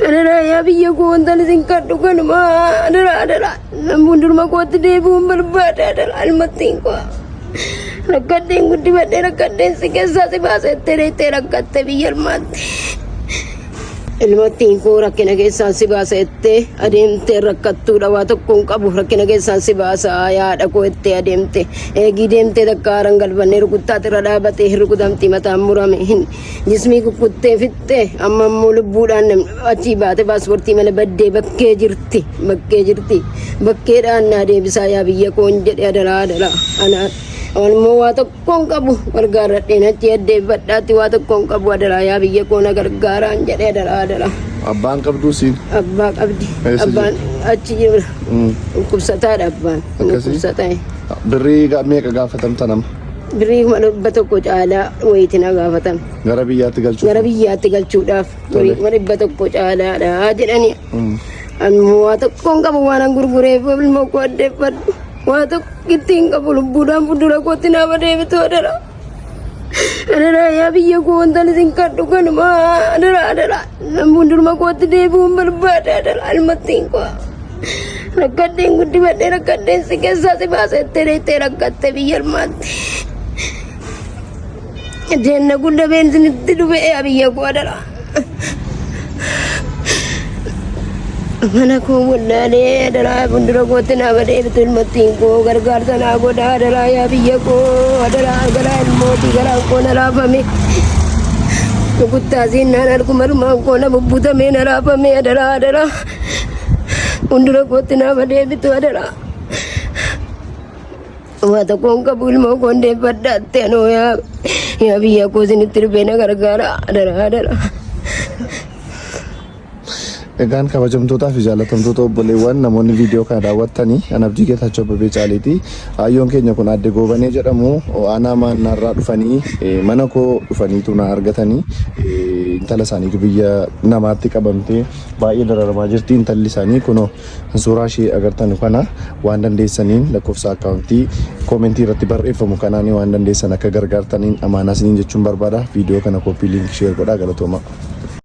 Adaraa yaa biyya koo wantan isin kadhu kanuma adaraa adaraa namni durma kootti deebi'uun barbaada adaraa ilmattiin koo. Rakkadheen guddifadhee rakkadheen si keessaa si baasettee deettee rakkatte biyya ilmaatti. Ilmattiin koo rakkina keessaan si baasa jettee adeemtee rakkattuudha waa tokko hin qabu rakkina keessaan si baasa yaadha koo jettee adeemte eegii deemtee takka haaran galfannee rukuttaati irra dhaabatee hin rukutamti mataan murame hin jismii kukkuttee fixxe amma immoo lubbuudhaan achii baate paaspoortii malee baddee bakkee jirti bakkee jirti bakkeedhaan naa deebisaa yaa biyya koon jedhe adaraa adaraa anaa immoo waa tokko tokkoon qabu gargaarradheen achi addeeffadhaatti waa tokkoon qabu adaraa yaa biyya koo na gargaaraan jedhee adaraa adaraa. Abbaan qabduu siin. Abbaa qabdi. Eessa Abbaan achi jira. Dhukkubsataadha abbaan. Akkasii? Dhukkubsataa. Birrii meeqa gaafatamta nama? Birrii 100,000 caalaa wayiiti na gaafatame. Gara biyyaatti galchuuf. Gara biyyaatti galchuudhaaf Tole. birrii 100,000 caalaadha jedhani. Ammoo waa tokkoon qabu waan an gurgureef ilmoo koo addeeffadhu. Waa tokkitti hin qabu lubbuudhaan fuuldura kootti naaf adeemitu adaraa. Adaraa yaa biyya koo wantan isin kadhu kanuma adaraa adaraa. Fuulduruma kootti deebi'uun barbaada adaraa ilmattiin koo. Rakkadheen guddifadhee rakkadheen si keessaa si baasettee deettee rakkatte biyya ilmaatti. Jenna gudda beensinitti dhufe yaa biyya koo adaraa. Mana koo wallaalee adaraa fuuldura kootti naa badeebitu ilmattiin koo gargaarsa naa godha adaraa yaa biyya koo adaraa garaa ilmootii garaan koo na raafame. Rukuttaa siinaan arguma rumaan koo na bubbutamee na raafame adaraa adaraa. Fuuldura kootti naa badeebitu adaraa. Waa tokko hin qabu ilmoo koo deeffadhaatte anoo yaa yaa biyya koo isinitti dhufee na gargaara adaraa adaraa. Egaan kabajamtootaa fi jaalatamtoota obboleewwan namoonni viidiyoo kana daawwattanii an Abdii Geetaachoo Abbabee Caaliiti. Ayyoon keenya kun Aadde Goobanee jedhamu aanaa maannaarraa dhufanii mana koo dhufaniitu na argatanii intala isaaniitu biyya namaatti qabamtee baay'ee dararamaa jirti. Intalli isaanii kunoo Suuraa ishee agartanu kana waan dandeessaniin lakkoofsa akkaawuntii koomentii irratti barreeffamu kanaan waan dandeessan akka gargaartaniin amaanaa isiniin jechuun barbaada. Viidiyoo kana kooppii liinkii sheer godhaa galatoomaa.